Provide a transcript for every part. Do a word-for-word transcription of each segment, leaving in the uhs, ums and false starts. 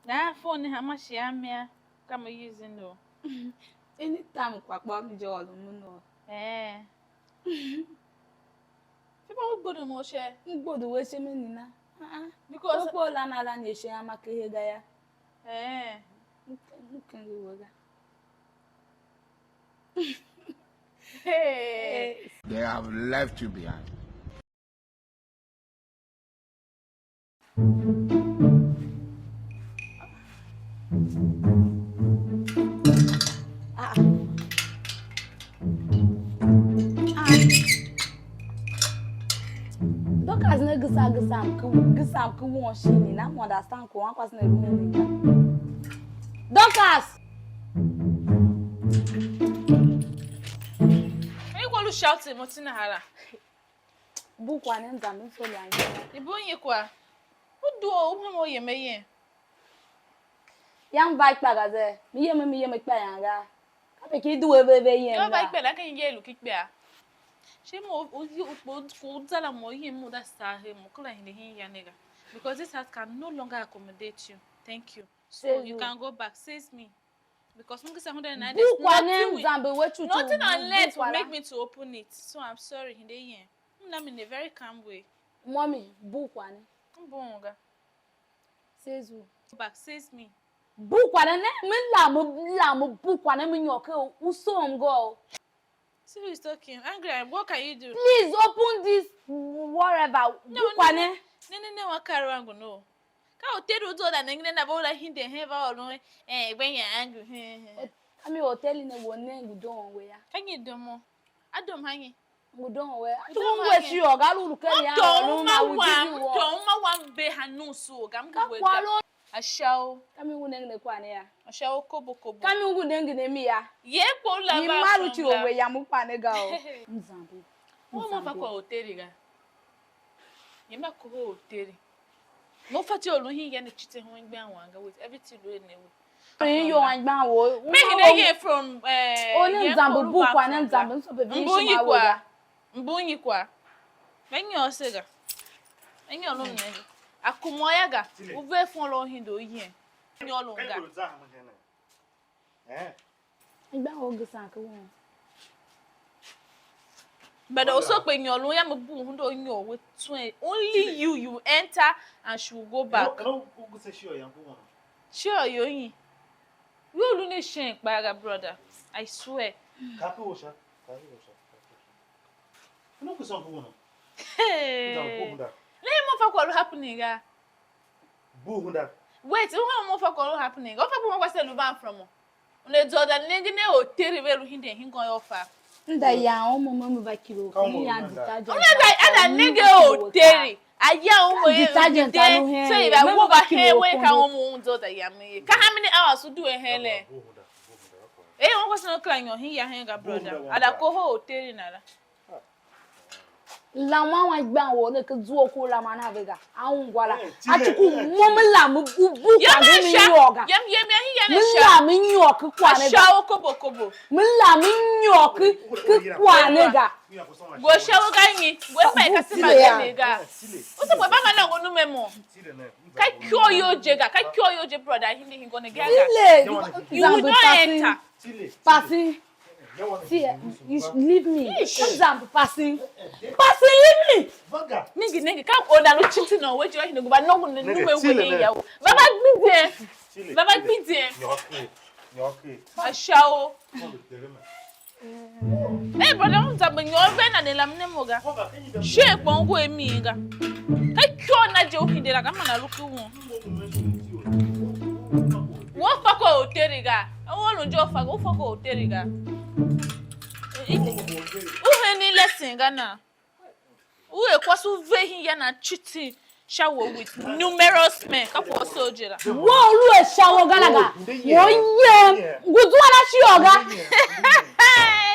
Nahan phone ne hanma shi a mia, ka me using o. Anytime kwagh kpa m je ôron un o. Eh. Fiba u gbodo mo she. M gbodo we she me nina. Ah, ah. Because we kpo lan a lan ye she ama kehe ga ya. Eh. M ke-, m kenger we ga. Hey. They have left you behind. Ah. Ah. Dorcas ne gisa gisa mke gisa mke won shini na mo understand ko an kwase ne lu ne ga. Dorcas. Are you going to shout him or Tina Hara? Bu kwagh ne m zamber m soo yange. Ibu nyi kwagh? U due u hem u yem ayen. Yam va ikpa ga ze, mi yem, mi yem ikpa yan ga. Kape ki due ve ve yem. Yô, va la ikpe la, ka nyi ye lu ki ikpe a? Shi mo u, u, u, u, u zala mo yem mo da saa he mo, kula hinde hin ya ne ga. Because this house can no longer accommodate you. Thank you. So you can go back. Says me. Because m ngi se hundred and ninety, bu kwagh ne m zamber we chuchu. Nothing on earth will make me to open it. So I'm sorry, hinde yen. M na mi in a very calm way. Mommy, bu kwagh ne. M bu ga. Says who? Back, says me. Bu kwagh ne, mi la mi la mi bu kwagh ne mi nyôr ke u som go. See who is talking. Angry, what can you do? Please open this whatever. No, bu kwagh ne. Ne ne ne wa kar wangu no. Ka u te u zo da nenge na bo la hinde hen va ôron, eh, gbe nya angu, he, he. Ami hoteli ne wo ne ngu don we ya. Ka nyi domo? A dom hanyi? Ngu don we. A dom hanyi? Ngu we shi yo ga lu lu ke ya. Dom ma wam, dom ma wam be hanu su ga m ngu we ga. Ashao. Kami ngu nenge ne kwa ne ya. Ashao kobo kobo. Kami ngu nenge ne mi ya. Ye ko la. Ni ma lu chi we ya mu kwa ne ga o. Mzambi. Mo ma fa kwa hoteli ga. Ye ma ko hoteli. Mo fa ti o lu hin ya ne chite ho ngban wanga with everything lu ne we. Ni yo ngban wo. Me hin ye from, eh, o ne nzambi bu kwa ne nzambi so be vi shi ma we ga. Mbu nyi kwa? Me nyôr se ga. Me nyôr lo mnenge. A kuma ya ga. U ve fon lo hin do yen. Nyôr lo ga. Eh. Ngba o gisan ke won. But also kpe nyôr lo ya me bu hun do nyôr we twen. Only you, you enter and she will go back. Kana u guse shio yangu won. Shio yo yin. Yo lu ne shen kpa ga, brother. I swear. Kapi wo sha. Kapi wo sha. Kuna ku song ku no. Hey. Nda ku hunda. Le mo fa ko lu happening ga. Bu hunda. Wait, u ha mo fa ko lu happening. O fa bu mo kwa se lu ban from. Une zo da nenge ne hoteli ve lu hinde hingo yo fa. Nda ya o mo mo va kilo. Ka mo ya detergent. Una da ada nenge hoteli. Aya u mo ye detergent anu hen. So iba wo ba he we ka o mo un zo da ya me. Ka how many hours u do he le? Eh, on ko so kra nyo hin ya hen ga, brother. Ada ko ho hoteli na la. Laman wan gban wo ne ke zuo ku laman a ve ga. A ungwa la. A ti ku mo me lam u bu kwa mi nyô ga. Yam yam ya hin ya ne. Me sha. Lam nyô ke kwa ne ga. Sha o kobo kobo. Me lam nyô ke ke kwa ne ga. Go sha wo ga nyi? Go pa ka se ma ga ne ga. O se ba ma na go nu me mo. Ka kyo yo je ga, ka kyo yo je, brother, hindi hingo ne ga ga. You will not enter. Pasi. See, you should leave me. Example, passing. Passing, leave me. Ningi ningi ka o da lu chiti no we jira hine guba no gun nu me we ya. Baba gbide. Baba gbide. Nyoke. Nyoke. Ashao. Eh, brother, un za be nyo ve na de lam ne mo ga. She kpo ngu e mi ga. Ka kyo na je u hinde la ga mana lu ku won. Wo fa ko hoteli ga. Wo lu nje u fa, wo fa ko hoteli ga. U hen ni lesson ga na. U er kwase u ve hin ya nan cheating sha we with numerous men. Ka kwagh soo je la. Wo u lu a sha wo ga la ga. Wo yem. Ngu zua na shi yo ga.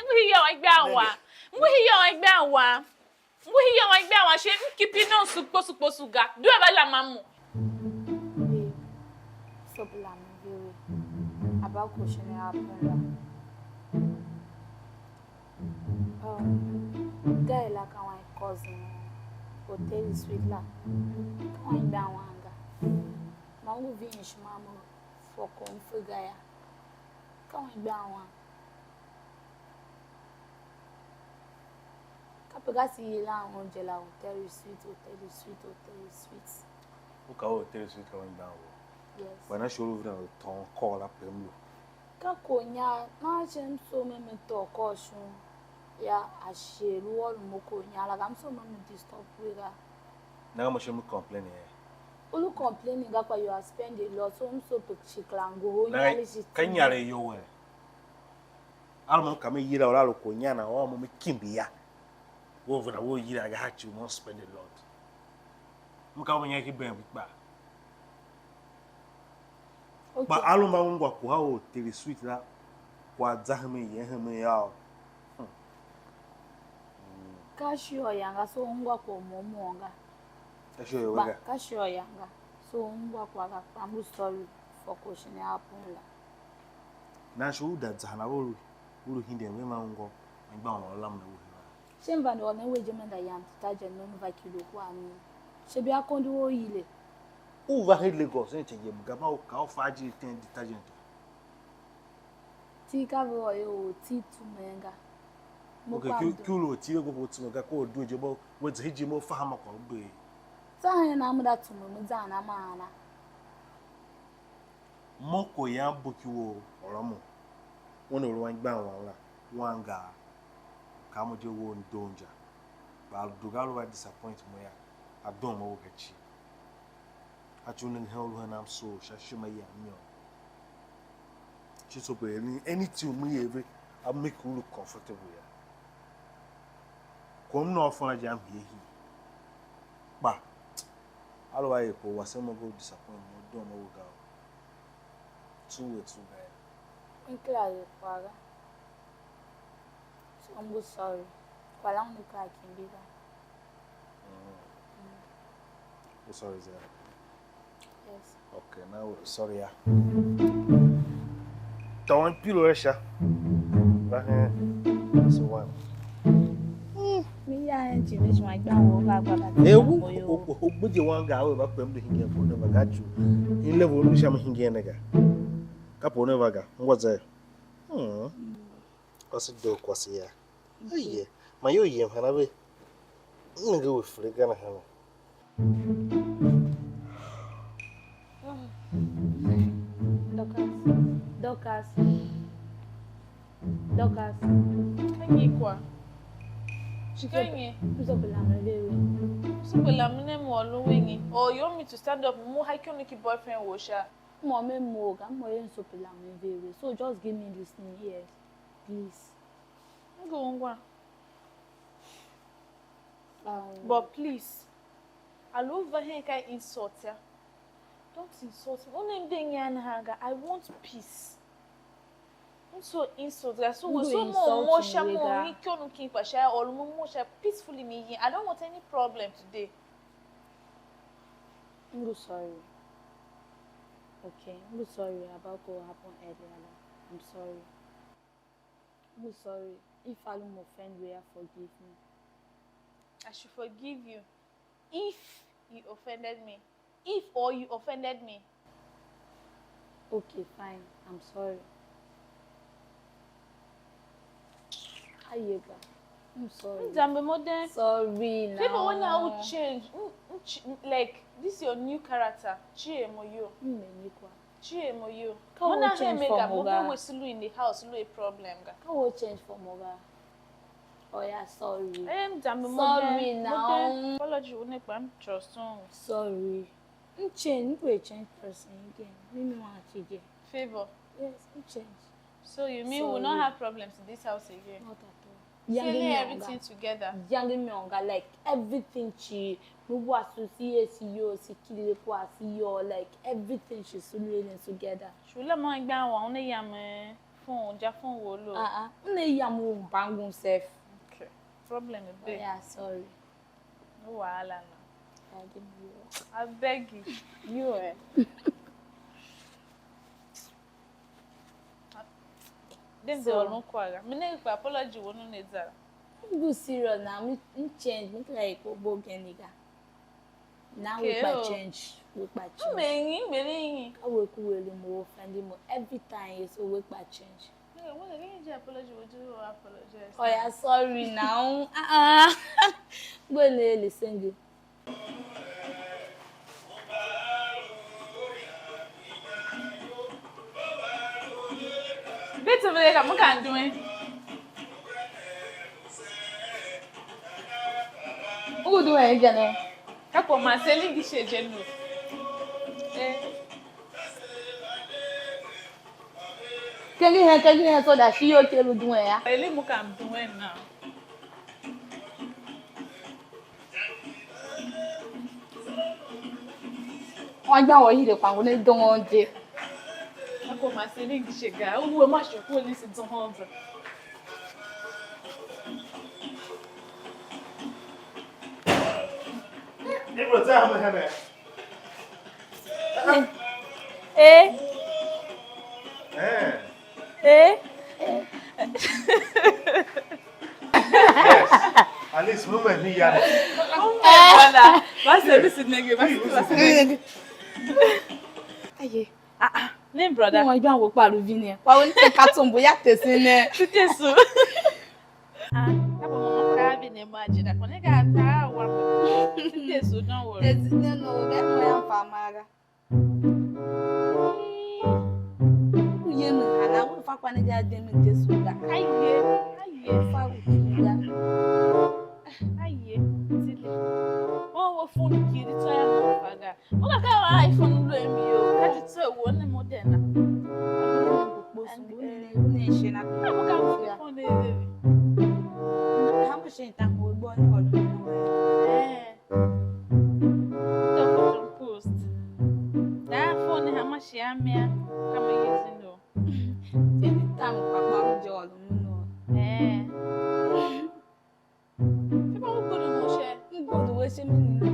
Ngu hi ya wa gba wa. Ngu hi ya wa gba wa. Ngu hi ya wa gba wa she, m kipi no su kpo su kpo su ga. Due va la mamu. Babe, so bula mi ve we. A ba ko shin a pun la. Um, guy la ka wan cousin, hotel suite la. Ka wan gba wan ga. Ma ngu vihin ishima mo fôkom fe ga yô, ka un igban wam. Kape ka se yilan un je la, hotel sweet, hotel sweet, hotel sweet. U ka hotel sweet ka un igban wou. Yes. Kpa na shighe u veren u tôôn kôr la pe m lu. Ka konyar, nahan shi m soo mer me tôô kôr shon yô, ashe lu ôron mo konyar la ga, m soo mer me disturb we ga. Nanga mo shi me complain ye. U lu complaining ga, kpa you have spend a lot, so m soo pe shi kera ngohol Nanga inyar shi ka tindi. Inyar you we. Al mo m ka me yila u la lu konyar na, u mo me kimbi ya. Wo venda wo yila ga ha ci u mo spend a lot. M ka u nya ki ben kpa. Okay. Kpa a lu mba ungwa ku ha u Tele Sweet la, kwa za hemen yen hemen yô. Hmm. Ka sure yanga, so ungwa ku mo mo ga. Ka sure yo Ba, ga. Ka sure yanga, so ungwa ku ga. I'm sorry for question happen la. Na shi u da zahana u lu, u lu hinde ve ma ungwa, ma gba u lam na u hira. Shin vande ôr ne we je, me nda yam detergent, me va kilo ku a mi. She bia kondo u yile. U va hen Lagos, ne che yem ga, ma u ka u fa je ten detergent. Ti ka ve ôr ye, u ti tumen ga. Mo Okay, kpa ki, m do. Ki u lu ti ve go ko tumen ga, ko u due je, mo, we zehe je, mo fa ha ma kwagh u gbe. Tsa hen a mo da tumen, mo zan a ma ana. Mo ko yan buki wou, ôr a mo. Una u lu anmgbian wam la, wangar. Ka mo je wou, m doo inja. Kpa a dugh a lu a disappoint mo yô, a doo mo we ga cii. A tsu nenge hen u lu hen a m soo sha ishima yam nyôr. Shi so pe any, anything u me ye ve, a make u lu comfortable yô. Kom na u fana je a m hie hii. Kpa a lu a er ko wase mo go disappoint mo, doo mo we ga o. Tsu we tsu ga yô. M kera er kwagh ga. So m ngu sorry. Kwagh la una kera kimbi ga. Mm. U sorry, Zia? Yes. Okay, now sorry, ya. Tôôn pilo ya sha. Va hen. So one. Mm, mi ya hen chini chuma gba wo ga gba ga. E u, u, u, u gbe je wan ga we ba kpem de hingen ko ne ba ga chu. In level nu sha mi hingen ne ga. Ka po ne va ga. Ngwa ze. Hmm. Kwase doo kwase ya. Aye, man ior yem hana ve? M nenge we fere ga nahan. Dorcas. Dorcas. Dorcas. Ka nyi kwa? Ka nyi? M so pe lamen ve we. M so pe lamen mo lu we nyi? Or you want me to stand up, mo ha ikyon ki boyfriend wo sha? Mo me mo ga, mo ye m so pe lamen ve we. So just give me listening ears, please. M ngu ungwan. Um, But please, a lu u va hen ka insult ya. Don't insult me. Una m de nyian nahan ga. I want peace. M so insult ga. So we so mo mo sha mo, mi kyo nu kin kpa sha, or mo mo sha peacefully mi yin. I don't want any problem today. I'm sorry. Okay, I'm sorry about what happened earlier. I'm sorry. I'm sorry. If I don't offend you, forgive me. I should forgive you if you offended me. If or you offended me. Okay, fine. I'm sorry. Ayega. I'm sorry. Nzambe mo den. Sorry now. People when I would change, mm, mm, ch- mm, like this your new character. Chie mo yo. Mmenikwa. Chie mo yo. Ka wo change for mo ga. Mo na he me ga, mo be we si lu in the house, lu a problem ga. Ka wo change for mo ga. Oh yeah, sorry. Eh, Nzambe mo den. Sorry now. Apology, we ne kpa m trust on. Sorry. M change, m could a change person again. Me me want to again. Favor. Yes, m change. So you mean we not have problems in this house again? Not at all. Selling everything together. Yangi mionga, like everything chi. Mi wa su si esi yo, si kile kwa si yo, like everything chi su lu together. Shula mo ngban wa, una yam eh, phone, ja phone wo lo. Ah ah, una yam u bangun self. Okay. Problem a bit. Oh yeah, sorry. No wahala no. I give you. I beg you. You eh. Dem de ôron kwagh ga. Mi nenge kpa apology wou ne zara. M ngu serious now. Mi m change, mi kera er ko bo gen ni ga. Now we kpa change, we kpa change. Mengi, mengi. Ka we ku we lu mo, friend mo every time, yes, so we kpa change. Hey, what are you apology? What do you apologize? Oh yeah, sorry now. Uh-uh. Go and listen. Bitte bile ka mo kan duen. U ngu duen je ne? Ka kwagh man se lingi ishe je nu. Eh. Kenge hen, kenge hen, so that shi iyol ki lu duen ya. Eli mo kan duen now. Anmgbian wou hide kpa ngu ne doo je. Ako ma se ni ngi shiga. U we ma shi ku ni si zohon za. Ibro, tell me here. Eh. Eh. Eh. Yes. At least women ni ya. Women, brother. What's the this nigga? What's the this nigga? Aye. Ah, ah. Name brother. Mo iban wo kpa lu vini. Kwa wo ni te ka tsombo ya te sine. Te su. Ah, ka bo mo ka bi ne ma je da. Ko ne ga ta wa. Te su, don't worry. Te su, no, no, ga mo ya fa ma ga. U yem hana, u fa kwa ne ga dem te su ga. Aye, aye. Fa u ga. Aye, tile. Oh, wo phone kiri tsô ya mo fa ga. Mo ka ka wa iPhone lu a mi yo. Ka ti tsô wo ne mo de na. Kpo su bo ne ne, ne she na. Ka mo ka mo phone de de. Ha mo she ta mo bo ne ho no. Eh. Tokos post. Da phone ha ma shi a mia, ka ma using no. Anytime kpakpa u je ôr u no. Eh. Ti ba u kodo mo she. M kodo we she mi ni.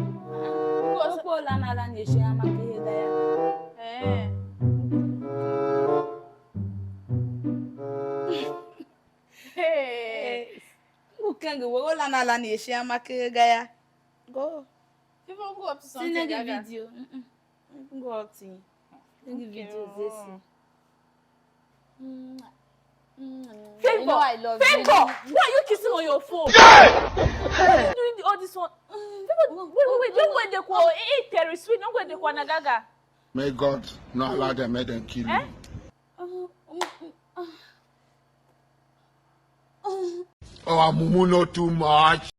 Because ko la na la ni she ama ke he da ya. Eh. Hey. Ngu kenge we, o la na la ni she ama ke ga ya. Go. People go up to something. See nigga video. Mm-mm. Go up to him. Nigga video this. Mm. Mm. Favor, you know I love Favor, you. Why are you kissing on your phone? Yeah! Why are you doing the, all this one? Mm. Favor, wait, wait, wait, don't go in the call. Eh, eh, Terry Sweet, don't go in the call, na Gaga. May God not allow them, make them kill you. Eh? Uh, mm, mm, uh. Oh, I mumu no too much.